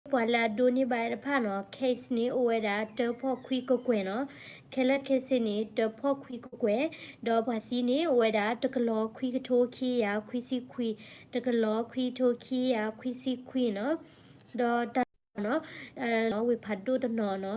ပှၤလၢအဒိးန့ၢ်ဘၣ်တဖၣ်နီၤ case န့ၣ် အိၣ်ဝဲဒၣ်တၢဖီၣ်ခွံကကွဲၢ်နီၤ, ခဲလၢာ်ခဲဆ့န့ၣ် တၢဖီၣ်ခွံကကွဲၢ်, ဒီးပှၤသံန့ၣ် အိၣ်ဝဲဒၣ်တကလီၤခွံကထိခံကယၤခွံဆံခွံ, တကလီၤခွံကထိခံကယၤခွံဆံခွံနီၤ, ဒီးတၢ်နီၤ ဝ့ၢ်ဖးဒိၣ်တနီၤနီၤ,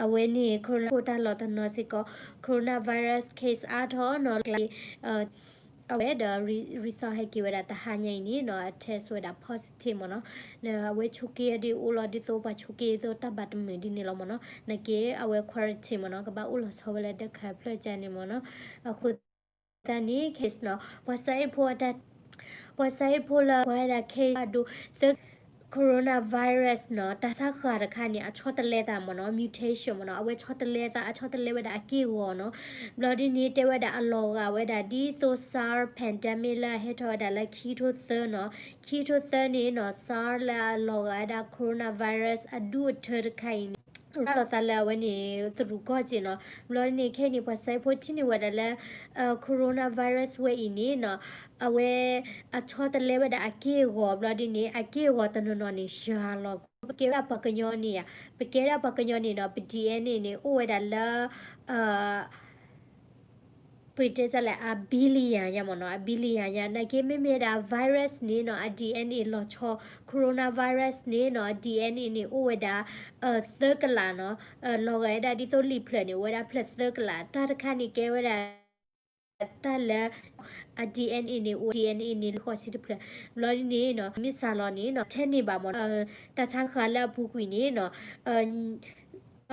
အဝဲန့ၣ် coronavirus တၢ်လီၢ်တနီၤစ့ၢ်ကီး coronavirus case အါထီၣ်နီၤ အဝဲဒီး result ဟဲက့ၤဝဲဒၣ်တဟါညါအံၤန့ၣ်နီၤ အ test ဝဲဒၣ် positive မ့ၢ်နီၤ, အဝဲဆိးက့ဒ်အိၣ်လီၤဒ်သိး ပှၤဆိးက့ဒ်သိးတၢ်ဘၣ်တမုာ်ဒ်န့ၣ်လီၤမ့ၢ်နီၤ, နာ်က့အဝဲ quarantine မ့ၢ်နီၤ ကဘၣ်အိၣ်လီၤဆီဝဲလၢဒၢးခးဖျၢၣ်ကန့ၣ်မ့ၢ်နီၤ, အဃိသတးန့ၣ် case နီၤ ပှၤစၢဖှိၣ် ပှၤစၢဖှိၣ်လၢကွၢ်ဝဲဒၣ် case အဒိ သၢ coronavirus နီၤ တၢ်ဆါဃၢ်တခါန့ၣ် အဆီတလဲသးမ့ၢ်နီၤ mutation မ့ၢ်နီၤ အဝဲဆီတလဲသး အဆီတလဲဝဲဒၣ်အက့ၢ်အဂီၤနီၤ, ဘျီဒ်န့ၣ် တဲဝဲဒၣ်အလီၤဂာ်ဝဲဒၣ်ဒ်သိး SARS pandemic လၢအဟဲထီၣ်ဝဲဒၣ်လၢခံကထိသၢနီၤ, ခံကထိသၢန့ၣ်နီၤ SARS လၢအလီၤဂာ်ဝဲဒၣ် coronavirus အဒူၣ်အထၢတခါအံၤန့ၣ် ရၤလီၤသးလၢအဝဲန့ၣ် တရူးကီၢ်က့နီၤ, ဘျီဒ်န့ၣ် ခဲအံၤန့ၣ် ပှၤစၢဖှိၣ်ထံၣ်န့ၢ်ဝဲဒၣ်လၢ coronavirus ဝဲအံၤန့ၣ်နီၤ အဝဲ အဆီတလဲဝဲဒၣ်အက့ၢ်အဂီၤ ဘျီဒ်န့ၣ် အက့ၢ်အဂီၤတနီၤနီၤန့ၣ် စှၤလီၤ, ပကဲဝဲဒၣ်ပှၤကညီန့ၣ်ဧါ, ပကဲဒၣ်ပှၤကညီန့ၣ်နီၤ ပ DNA န့ၣ် အိၣ်ဝဲဒၣ်လၢ ပတဲတၢ်လဲၣ် အ billion ညါမ့ၢ်နီၤ အ billion ညါ, နာ်က့မ့မ့ၢ်ဒၣ် virus န့ၣ်နီၤ အ DNA လီၤဆီ, coronavirus န့ၣ်နီၤ DNA န့ၣ် အိၣ်ဝဲဒၣ် သၢကလးနီၤ, လီၤဂာ်ဝဲဒၣ်ဒ်သိးလံာ်ဖျၢၣ်န့ၣ် အိၣ်ဝဲဒၣ်ဖျၢၣ်သၢကလး, တၢ်တခါန့ၣ်ကဲဝဲဒၣ် တၢ်လၢ အ DNA န့ၣ် အိၣ် DNA န့ၣ် လၢဃိးဆံတဖျၢၣ်, ဘျီဒ်န့ၣ်နီၤ မ့ၢ်စှၤလီၤန့ၣ်နီၤ ထဲန့ၣ်ဘၣ်မ့ၢ်နီၤ, တၢ်ဆါဃၢ်လၢအပူၤကွံာ်န့ၣ်နီၤ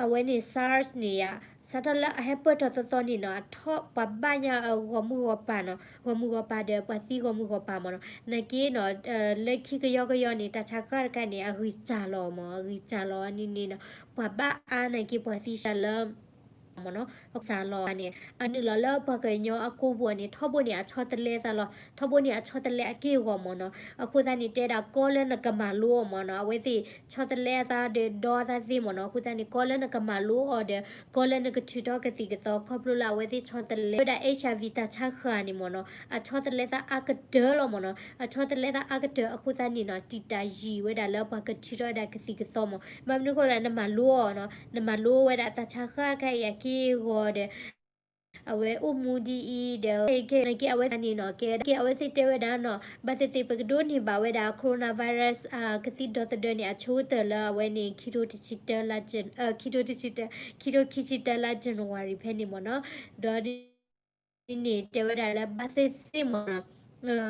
အဝဲန့ၣ် SARS န့ၣ်ယါ, စးထီၣ်လၢအဟဲပၢၢ်ထီၣ်သီသီန့ၣ်နီၤ အထီၣ်ပှၤဘၣ်ညါဂီၤမုၢ်ဂီၤပၤနီၤ, ဂီၤမုၢ်ဂီၤပၤဒီး ပှၤသံဂီၤမုၢ်ဂီၤပၤမ့ၢ်နီၤ, နာ်က့နီၤ လၢခံကယီကယီန့ၣ် တၢ်ဆါဃၢ်တခါန့ၣ် အဂံၢ်စှၤလီၤမ့ၢ် အဂံၢ်စှၤလီၤန့ၣ်န့ၣ်နီၤ, ပှၤဘၣ်အါနာ်က့ ပှၤသံစှၤလၢ မ့ၢ်နီၤ, အစှၤလီၤန့ၣ် အနုာ်လီၤလၢပှၤကညီအကိာ်ပူၤန့ၣ် ထီဘိန့ၣ် အဆီတလဲသးလီၤ, ထီဘိန့ၣ် အဆီတလဲအက့ၢ်အဂီၤမ့ၢ်နီၤ, အဃိသတးန့ၣ် တဲဒၣ်ကီလၢနကမၤလိအီၤမ့ၢ်နီၤ, အဝဲသ့ၣ်ဆီတလဲအသးဒီးဒီအသးသ့မ့ၢ်နီၤ, အဃိသတးန့ၣ် ကီလၢနကမၤလိအီၤဒီး ကီလၢနကထုးထီၣ်ကသံၣ်ကသီ ခီဖျိလၢအဝဲသ့ၣ်ဆီတလဲဝဲဒၣ် HIV တၢ်ဆါဃၢ်န့ၣ်မ့ၢ်နီၤ, အဆီတလဲသးအါကတၢၢ်လီၤမ့ၢ်နီၤ, အဆီတလဲသးအါကတၢၢ်အဃိသတးန့ၣ်နီၤ တံာ်တာ်ယံာ်ဝဲဒၣ်လၢပှၤကထုးထီၣ်ဝဲဒၣ်ကသံၣ်ကသီမ့ၢ်, ဘၣ်မနုၤဃိလဲၣ် နမၤလိအီၤနီၤ, နမၤလိဝဲဒၣ်တၢ်ဆါဃၢ်တခါအံၤအက့ၢ်အဂီၤဒီး အဝဲအိၣ်မူဒ်အံၤဒီး ကဲ နာ်က့အဝဲသ့ၣ်န့ၣ်နီၤ ကဲဒၣ်က့အဝဲသ့ၣ်တဲဝဲဒၣ်နီၤ ဘၣ်သ့ၣ်သ့ၣ်ပကဒိးန့ၢ်ဘၣ်ဝဲဒၣ် coronavirus ကသံၣ်ဒီသဒၢန့ၣ် အဆိကတၢၢ်လၢအဝဲန့ၣ် ခံထိတဆံတၢလါ ခံထိတဆံတၢ ခံထိခံဆံတၢလါ January ဖဲန့ၣ်မ့ၢ်နီၤ, ဒီး န့ၣ်တဲဝဲဒၣ်လၢဘၣ်သ့ၣ်သ့ၣ်မ့ၢ်နီၤ,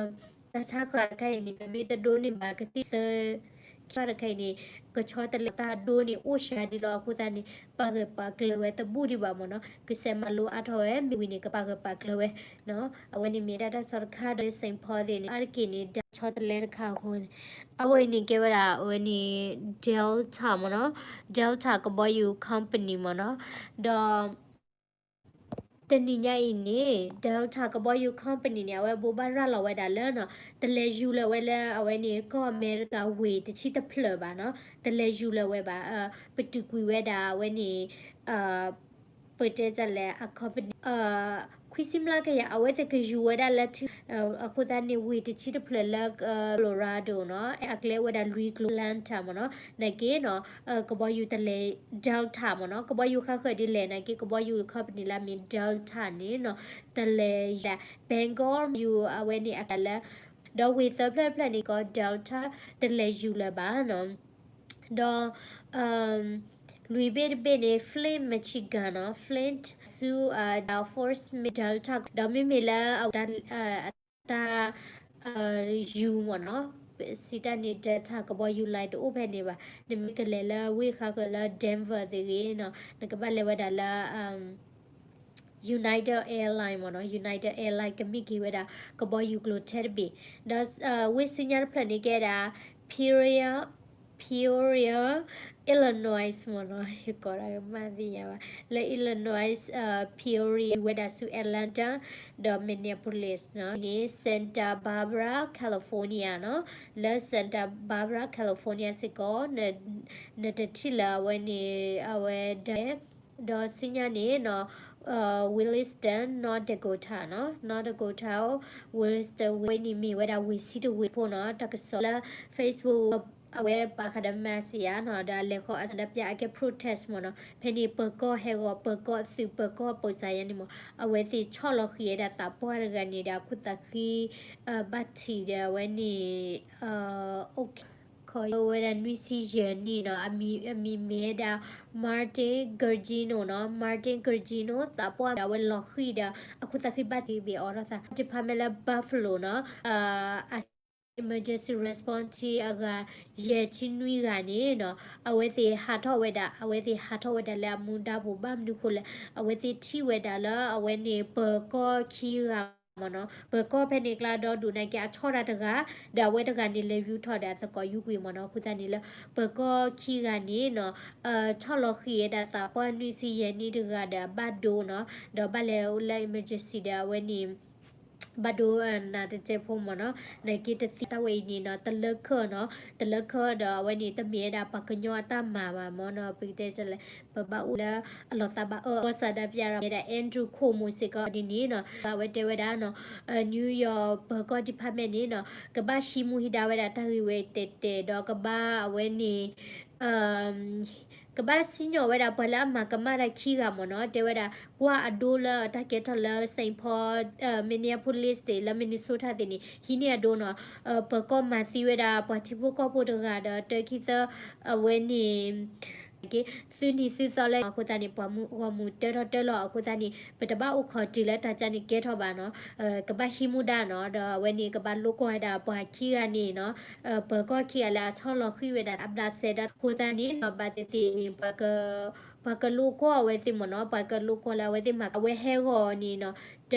တၢ်ဆါဃၢ်တခါအံၤန့ၣ် ပမ့ၢ်တဒိးန့ၢ်ဘၣ်ကသံၣ်သၢ ခါတခါအံၤန့ၣ် ကဆီတလဲတၢ်ဒိန့ၣ် အိၣ်စှၤဒံးလီၤအဃိသတးန့ၣ် ပာ်ဂၢၢ်ပာ်ကျၢၤဝဲတဘူၣ်ဒံးဘၣ်မ့ၢ်နီၤ, ကစဲးမၤလိအါထီၣ်ဝဲ မ့ၢ်ဝံၤန့ၣ် ကပာ်ဂၢၢ်ပာ်ကျၢၤဝဲနီၤ, အဝဲန့ၣ်မ့ၢ်ဒၣ်တၢ်ဆီတခါဒီး Saint Paul သ့ၣ်န့ၣ် အါတက့ၢ်န့ၣ် ဆီတလဲတခါအဃိန့ၣ် အဝဲအံၤန့ၣ်ကဲဝဲဒၣ် အဝဲန့ၣ် Delta မ့ၢ်နီၤ, Delta ကဘီယူၤ company မ့ၢ်နီၤ, ဒီး တနံၤညါအံၤန့ၣ် Delta ကဘီယူၤ company န့ၣ် အဝဲဘိးဘၣ်ရၤလီၤဝဲဒၣ်လၢနီၤ တလဲၤယူၤလၢၤဝဲလၢအဝဲန့ၣ် ကီၢ်အမဲရကၤဝ့ၢ်တဆံတဖျၢၣ်ဘၣ်နီၤ, တလဲၤယူၤလၢၤဝဲဘၣ်, ပတုာ်ကွံာ်ဝဲဒၣ်အဝဲန့ၣ် ပတဲတၢ်လဲၣ် အ company ခွံဆံမျးကယၤ အဝဲသ့ၣ်ကယူၤဝဲဒၣ်လၢ အဃိသတးန့ၣ် ဝ့ၢ်တဆံတဖျၢၣ်လၢ Colorado နီၤ, အကျဲအိၣ်ဝဲဒၣ်လွံၢ်ကျိၤ Atlanta မ့ၢ်နီၤ, နာ်က့နီၤ ကဘီယူၤတလဲၤ Delta မ့ၢ်နီၤ, ကဘီယူၤဃါဃၢၤဒ်လဲၣ် နာ်က့ ကဘီယူၤ company လၢအမ့ၢ် Delta န့ၣ်နီၤ တလဲၤယူၤ Bangalore ယူၤအဝဲန့ၣ်အကလၢ ဒီးဝ့ၢ်သၢဖျၢၣ်တဖျၢၣ်န့ၣ်ကီး Delta တလဲၤယူၤလၢၤဘၣ်နီၤ, ဒီး လွံၢ်ဘ့ၣ်တဘ့ၣ်န့ၣ် Flint Michigan နီၤ, Flint ဆူ Delphos Delta ဒီးမ့မ့ၢ်လၢအဝဲ တၢ် ယူၤမ့ၢ်နီၤ, စံးတၢ်န့ၣ် Delta ကဘီယူၤ line တအိၣ်ဖဲန့ၣ်ဘၣ်, နမ့ၢ်ကလဲၤလၢဝ့ၢ်ဃါဃၢၤလၢ Denver သ့ၣ်ဂ့ၤနီၤ, နကဘၣ်လဲၤဝဲဒၣ်လၢ United Airline မ့ၢ်နီၤ, United Airline ကမ့ၢ်က့ၤဝဲဒၣ် ကဘီယူၤကျိၤထဲတဘ့ၣ်, ဒီးဝ့ၢ်ဆူညါတဖျၢၣ်န့ၣ်ကဲဒၣ် Peoria Peoria Illinois မ့ၢ်နီၤ, ယကိးဒၣ်ကမၣ်သ့ၣ်ညါဘၣ်, လၢ Illinois Peoria ဝဲဒၣ်ဆူ Atlanta ဒီး Minneapolis နီၤ, န့ၣ် Santa Barbara California နီၤ, လၢ Santa Barbara California စ့ၢ်ကီး နတထံၣ်လၢအဝဲန့ၣ် အဝဲဒၣ် ဒီးဆူညါန့ၣ်နီၤ Williston North Dakota နီၤ, North Dakota Williston ဝ့ၢ်န့ၣ်မ့ၢ်ဝဲဒၣ်ဝ့ၢ်ဆံတဝ့ၢ်ဖိနီၤ, တၢ်ကစီၣ်လၢ Facebook အဝဲပာ်ဃာ်ဒီး mask ယါနီၤ ဒီးအလဲၤဃီၤအဆန္ဒပြ အကဲ protest မ့ၢ်နီၤ ဖဲန့ၣ် ပၢၤကီၢ်ဟဲဂီၤ ပၢၤကီၢ်သုး ပၢၤကီၢ်ပိာ်စါယါန့ၣ်မ့ၢ် အဝဲသ့ၣ်ဆီၣ်လီၤဃံၤဝဲဒၣ်သးပှၢ်တဂၤန့ၣ်ဒီး အခိၣ်သးဃံ ဘၣ်ထံးဒီးအဝဲန့ၣ် အိၣ်ခိးဝဲဒၣ်နွံဆံယဲၢ်နံၣ်နီၤ အမံၤမ့ၢ်ဝဲဒၣ် Martin Gargino နီၤ Martin Gargino သးပှၢ်အဝဲလီၤဃံၤဒီး အခိၣ်သးဃံဘၣ်ထံးဘၣ်အီၤထီၣ်သး department လၢ Buffalo နီၤ အ emergency response team အဂၤ ယဲၢ်ဆံနွံဂၤန့ၣ်နီၤ အဝဲသ့ၣ်ဟးထီၣ်ဝဲဒၣ် အဝဲသ့ၣ်ဟးထီၣ်ဝဲဒၣ်လၢအမူဒါပူၤ ဘၣ်မနုၤဃိလဲၣ် အဝဲသ့ၣ်ထံၣ်ဝဲဒၣ်လၢအဝဲန့ၣ် ပၢၤကီၢ်ခံဂၤမ့ၢ်နီၤ ပၢၤကီၢ်ဖဲန့ၣ်ကျါဒီဒူၣ်နာ်က့ အဆီၣ်တၢ်တဂၤ ဒီးအဝဲတဂၤန့ၣ်လဲၤယူၤထီၣ်ဒီးအသကိးယူၤကွံာ်မ့ၢ်နီၤ အဃိသတးန့ၣ်လၢ ပၢၤကီၢ်ခံဂၤန့ၣ်နီၤ ဆီၣ်လီၤဃံၤဝဲဒၣ်သးပှၢ်နွံဆံယဲၢ်နံၣ်တဂၤဒီးအဘၣ်ဒိနီၤ ဒီးဘၣ်လဲၤအိၣ်လၢ emergency ဒီးအဝဲန့ၣ် ဘၣ်ဒိနးတစဲးဖိမ့ၢ်နီၤ နာ်က့တသံတၢ်ဝဲအံၤန့ၣ်နီၤ တလၢခၢၣ်နီၤ တလၢခၢၣ်ဒီးအဝဲန့ၣ် တမ့ၢ်ဝဲဒၣ်ပှၤကညီအတၢ်မၤဘၣ်မ့ၢ်နီၤ ပကတဲလဲၣ် ပဘၣ်အိၣ်လၢအလီၤသးဘၣ်အၢ ကီၢ်စးဒၣ်ပျၢ်ဒီးမ့ၢ်ဝဲဒၣ် Andrew Cuomo စ့ၢ်ကီးဒ်န့ၣ်နီၤ အဝဲတဲဝဲဒၣ်နီၤ New York ပၢၤကီၢ် department န့ၣ်နီၤ ကဘၣ်ဟံးမူဟံးဒါဝဲဒၣ်တၢ်ဂ့ၢ်ဝဲတဲာ်တဲာ်ဒီးကဘၣ်အဝဲန့ၣ် ကဘၣ်စံၣ်ညီၣ်ဝဲဒၣ်ပှၤလၢအမၤကမၣ်တၢ်ခံဂၤမ့ၢ်နီၤ တဲဝဲဒၣ် ကွၢ်အဒိလၢတၢ်ကဲထီၣ်လၢ Saint Paul Minneapolis သ့ၣ် လၢ Minnesota သ့ၣ်န့ၣ် ဟံးန့ၢ်အဒိနီၤ ပၢၤကီၢ်မၤသံဝဲဒၣ် ပှၤထံဖိကီၢ်ဖိတဂၤဒီး တၢ်ခံသၢ အဝဲန့ၣ် သုနံၤသုသီလၢအဃိသတးန့ၣ် ပှၤမူဂီၢ်မူတၢထီၣ်တၢလီၤအဃိသတးန့ၣ် ပတဘၣ်အိၣ်ခိးတုၤလၢတၢ်ကါန့ၣ်ကဲထီၣ်ဘၣ်နီၤ ကဘၣ်ဟံးမူဒါနီၤ ဒီးအဝဲန့ၣ် ကဘၣ်လိၣ်ကွီၢ်ဝဲဒၣ်ပှၤခံဂၤန့ၣ်နီၤ ပၢၤကီၢ်ခံဂၤလၢအဆီၣ်လီၤဃံၤဝဲဒၣ် အဘျးစဲဒီး အဃိသတးန့ၣ်နီၤ ဘၣ်သ့ၣ်သ့ၣ်န့ၣ် ပှၤကလိၣ်ကွီၢ်အဝဲသ့ၣ်မ့ၢ်နီၤ ပှၤကလိၣ်ကွီၢ်လၢအဝဲသ့ၣ်မၤ အဝဲဟဲဂီၤန့ၣ်နီၤ တ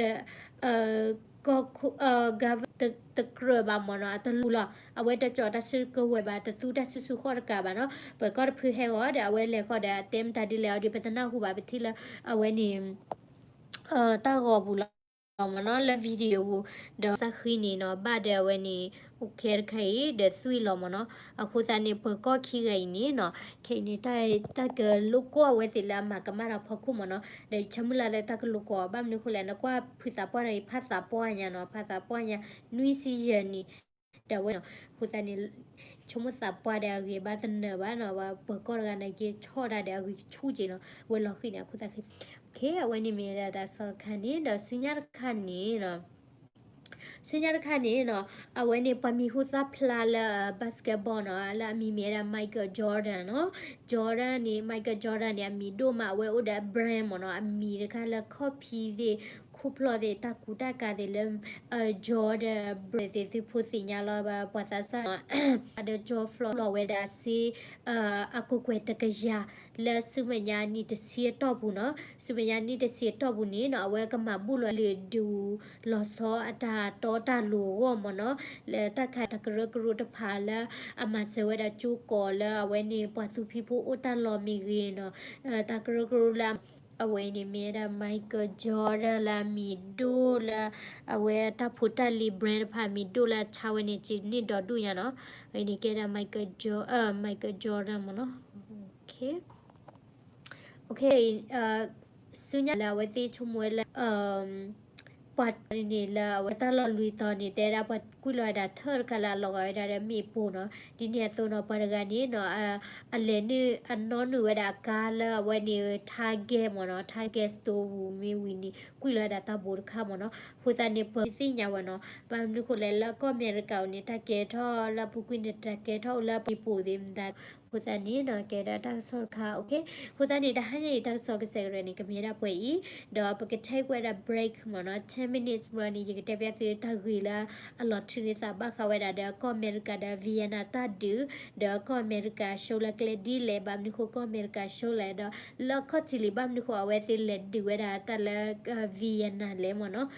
ကီၢ်ခိၣ် government တကြၢးဘၣ်မ့ၢ်နီၤ အတလူလီၤ အဝဲတကၠီၤတၢ်စုကဝဲၤဘၣ် တသူတၢ်စုဆူၣ်ဃီတကးဘၣ်နီၤ ပၢၤကီၢ်တဖုဟဲဂီၤဒီး အဝဲလဲၤဃီၤဒီး အတဲမတၤဒ်လဲၣ်အီၤဒီး ပတနၢ်ဟူဘၣ် ပထံၣ်လၢ အဝဲန့ၣ် တၢ်ဂီၤပူၤလီၤမ့ၢ်နီၤ လၢ video ပူၤ ဒီးသးဃံန့ၣ်နီၤ ဘၣ်ဒီးအဝဲန့ၣ် အိၣ်ခဲတခါအံၤ ဒီးသွံၣ်လီၤမ့ၢ်နီၤ အဃိသတးန့ၣ် ပၢၤကီၢ်ခံဂၤအံၤန့ၣ်နီၤ ခဲအံၤန့ၣ် တၢ်ကလိၣ်ကွီၢ်အဝဲသ့ၣ်လၢအမၤကမၣ်ဒီးဖီခိၣ်မ့ၢ်နီၤ ဒီးယဆၢမုၢ်လၢ်လၢတၢ်ကလိၣ်ကွီၢ် ဘၣ်မနုၤဃိလဲၣ် နကွၢ်ဖုသးပှၢ်ဒီး ယဖးသးပှၢ်ညါနီၤ ဖးသးပှၢ်ညါ နွံဆံယဲၢ်နံၣ် ဒီးအဝဲနီၤ အဃိသတးန့ၣ် ဆိကမိၣ်သးပှၢ်ဒီးအဂ့ၤဘၣ်တနၢၤဘၣ်နီၤ ပၢၤကီၢ်တဂၤန့ၣ်က့ၤဆီၣ်ဒၣ်ဒီးအဂံၢ်ဆူၣ်က့ၤနီၤ ဝဲလီၤဃံၤန့ၣ် အခိၣ်သးဃံ အဝဲန့ၣ်မ့ၢ်ဒၣ်တၢ်ကစီၣ်တခါန့ၣ် ဒီးဆူညါတခါန့ၣ်နီၤ ဆူညါတခါန့ၣ်နီၤ အဝဲန့ၣ်ပှၤမံၤဟူသၣ်ဖျါလၢ basketball နီၤ လၢအမံၤမ့ၢ်ဝဲဒၣ် Michael Jordan နီၤ Jordan န့ၣ် Michael Jordan န့ၣ် အမံၤဒိၣ်မး အဝဲအိၣ်ဒီး brand မ့ၢ်နီၤ အမံၤတခါလၢ ခီၣ်ဖံးသ့ၣ် ခိၣ်ဖျီၣ်သ့ၣ် တၢ်ကူတၢ်ကၤသ့ၣ်လၢ Jordan brand သ့ၣ် သုဖိသ့ၣ်ညါလီၤ ပှၤသးစၢ်နီၤ ဒီး Jordan ဖျီၣ်လီၤဝဲဒၣ်စ့ အကကွဲၢ်တကယၤ လၢဆူမဲာ်ညါနံၣ်တဆံအတီၢ်ပူၤနီၤ ဆူမဲာ်ညါနံၣ်တဆံအတီၢ်ပူၤန့ၣ်နီၤ အဝဲကမၤဘူၣ်လီၤလၢဒုးလီၤဆီအတၢ်တီတၢ်လိၤအဂီၢ်မ့ၢ်နီၤ လၢတၢ်ခးတၢ်ကရၢကရိတဖၣ်လၢ အမၤစၢၤဝဲဒၣ်ကၠိကီၢ်လၢအဝဲန့ၣ် ပှၤသူဖံးဖိအိၣ်တၢ်လီၢ်မ့ၢ်ဂ့ၤနီၤ တၢ်ကရၢကရိလၢ အဝဲန့ၣ်မ့ၢ်ဝဲဒၣ် Michael Jordan လၢအမံၤဒိၣ်လၢ အဝဲတၢ်ဖိတၢ်လံၤ brand တဖၣ်အမံၤဒိၣ်လၢအဆါဝဲန့ၣ် စ့န့ၢ်ဒီဒူၣ်ညါနီၤ အဝဲန့ၣ်ကဲဒၣ် Michael Jo Michael Jordan မ့ၢ်နီၤ ဆူညါလၢအဝဲသ့ၣ်ဆိကမိၣ်ဝဲလၢ ပှၤန့ၣ်လၢအဝဲတၢ်လီၢ်လွံၢ်တီၤန့ၣ် တဲဒၣ်ပှၤကွံာ်လီၤဝဲဒၣ်ထၢၣ်တခါလၢအလီၤဂာ်ဝဲဒၣ်ဒီးမ့ၣ်ပိၢ်နီၤ ဒ်န့ၣ်အသိးနီၤ ပှၤတဂၤန့ၣ်နီၤ အလဲၤနုာ်အနီၣ်နုာ်ဝဲဒၣ်အကါလၢအဝဲန့ၣ် Target မ့ၢ်နီၤ Target store ပူၤမ့ၢ်ဝံၤန့ၣ် ကွံာ်လီၤဝဲဒၣ်တၢ်ဘိးတခါမ့ၢ်နီၤ အဃိသတးန့ၣ် ပသ့ၣ်ညါဝဲနီၤ ဘၣ်မနုၤဃိလဲၣ်လၢကီၢ်အမဲရကၤအံၤန့ၣ် တၢ်ကဲထီၣ်လၢအပူၤကွံာ်န့ၣ် တၢ်ကဲထီၣ်အိၣ်လၢအပူၤမ့ၢ်ပိၢ်သ့ၣ်မတၤ အဃိသတးန့ၣ်နီၤ ကဲဒၣ်တၢ်ကစီၣ်တခါ အဃိသတးန့ၣ် တဟါညါအံၤတၢ်ကစီၣ်ကစဲးကရၢန့ၣ် ကမ့ၢ်ဒၣ်ပှဲၤအံၤ ဒီးပက take ဝဲဒၣ် break မ့ၢ်နီၤ ten minutes ဘျီန့ၣ် ယကတဲပျၢ်သုတၢ်ဂ့ၢ်လၢအလီၤထုးန့ၢ်သးဘၣ်ဃးဝဲဒၣ်ဒီးကီၢ်အမဲရကၤဒီး Vietnam တၢ်ဒုး ဒီးကီၢ်အမဲရကၤ show လၢကျဲဒ်လဲၣ် ဘၣ်မနုၤဃိကီၢ်အမဲရကၤ show လဲၣ် ဒီးလၢအခီၣ်ထံးလံၤဘၣ်မနုၤဃိအဝဲသ့ၣ်လဲၤဒုးဝဲဒၣ်တၢ်လၢ Vietnam လဲၣ်မ့ၢ်နီၤ